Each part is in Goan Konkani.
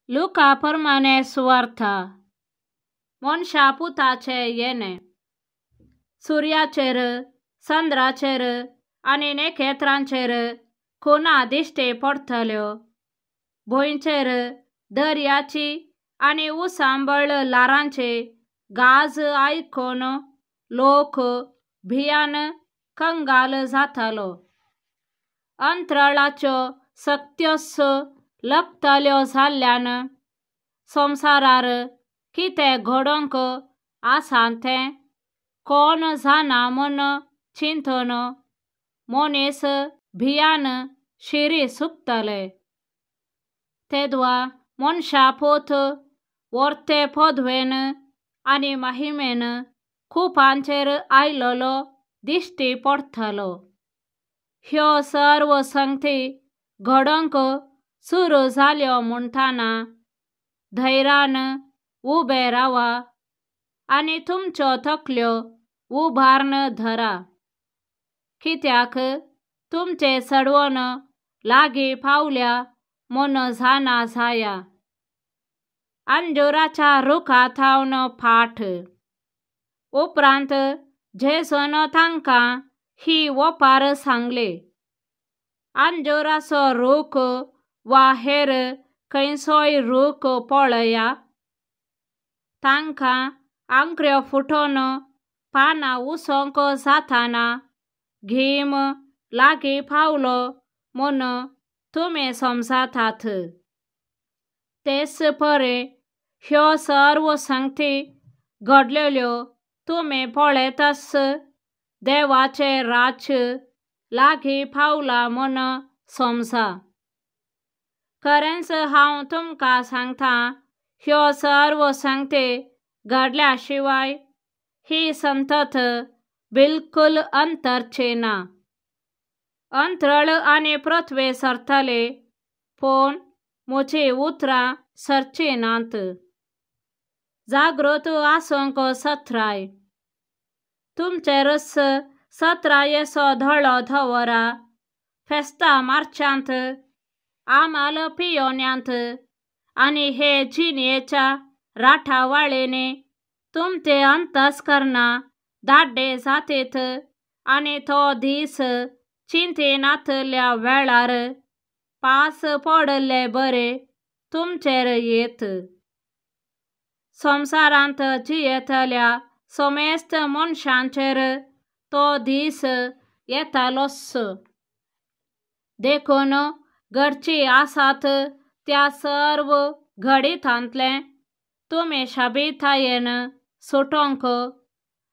लुका प्रमाणे सुवार्था मनशा पुताचे येणे सुर्याचेर चंद्राचेर आनी नखेत्रांचेर खुना दिश्टी पडटल्यो. भंयचेर दर्याची आनी उसांबळ ल्हारांचे गाज आयकून लोक भियान कंगाल जातालो. अंतराळाच्यो सक्त्योच लकतल्यो जाल्ल्यान संवसारार कितें घडोवंक आसा तें कोण जाणा म्हूण चिंतून मनीस भियान शिरी सुकतले. तेदवा मनशा पूत वर्ते पदवेन आनी महिमेन कुपांचेर आयलोलो दिश्टी पडटलो. ह्यो सर्व संगती घडोवंक सुरू जाल्यो म्हणटना धैर्यान उबे रावा आनी तुमच्यो तकल्यो उबारून धरा, कित्याक तुमचे चडवण लागीं पावल्या म्हूण जाणा जाया. अंजुराच्या रुखा थावन फाट. उपरांत जेजून तांकां ही ओपार सांगली, अंजुराचो रूख वा हेर खंयचोय रूख पळया, तांकां आंकऱ्यो फुटून पानां उसोंक जाताना गीम लागीं पावलो म्हूण तुमी समजतात. तेच परी ह्यो सर्व संगती घडलेल्यो तुमी पळयताच देवाचें राज्य लागीं पावलां म्हूण समजा. खरेंच हांव तुमकां सांगता, ह्यो सर्व संगती घडल्या शिवाय ही संतत बिलकुल अंतरची ना. अंतरळ आनी पृथ्वी सरतली, पूण म्हजी उतरां सरची नात. जागृत आसूंक सत्राय. तुमचेरच सत्रायेचो दोळो दवरा. फेस्तां मार्चांत, आमाल पियोन्यांत आनी हे जिणेच्या राठावळींनी तुमचे अंतस्करणां दाड्डे जातीत आनी तो दीस चिंतिनातल्या वेळार पास पडिल्ले बरे तुमचेर येत. संवसारांत जियेतल्या समेस्त मनशांचेर तो दीस येतालोच. देखून घडची आसात त्या सर्व घडितांतलें तुमी शाबितायेन सुटोवंक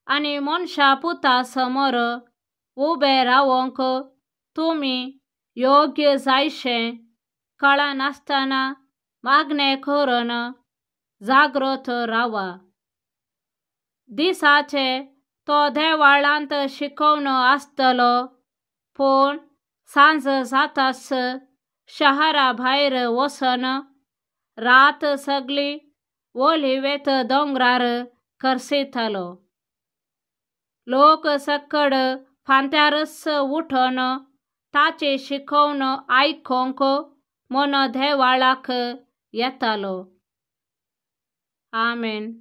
आनी मनशा पुता समोर उबे रावोंक तुमी योग्य जायशें कळनासतना मागणें करून जागृत रावा. दिसाचे तो देवाळांत शिकोवन आसतलो, पूण सांज जाताच शहरा भायर वचून रात सगळी ओलिवेत दोंगरार खर्सितालो. लोक सकड फांत्यारच उठून ताची शिकोवन आयकूंक म्हूण देवाळाक येतालो. आमेन.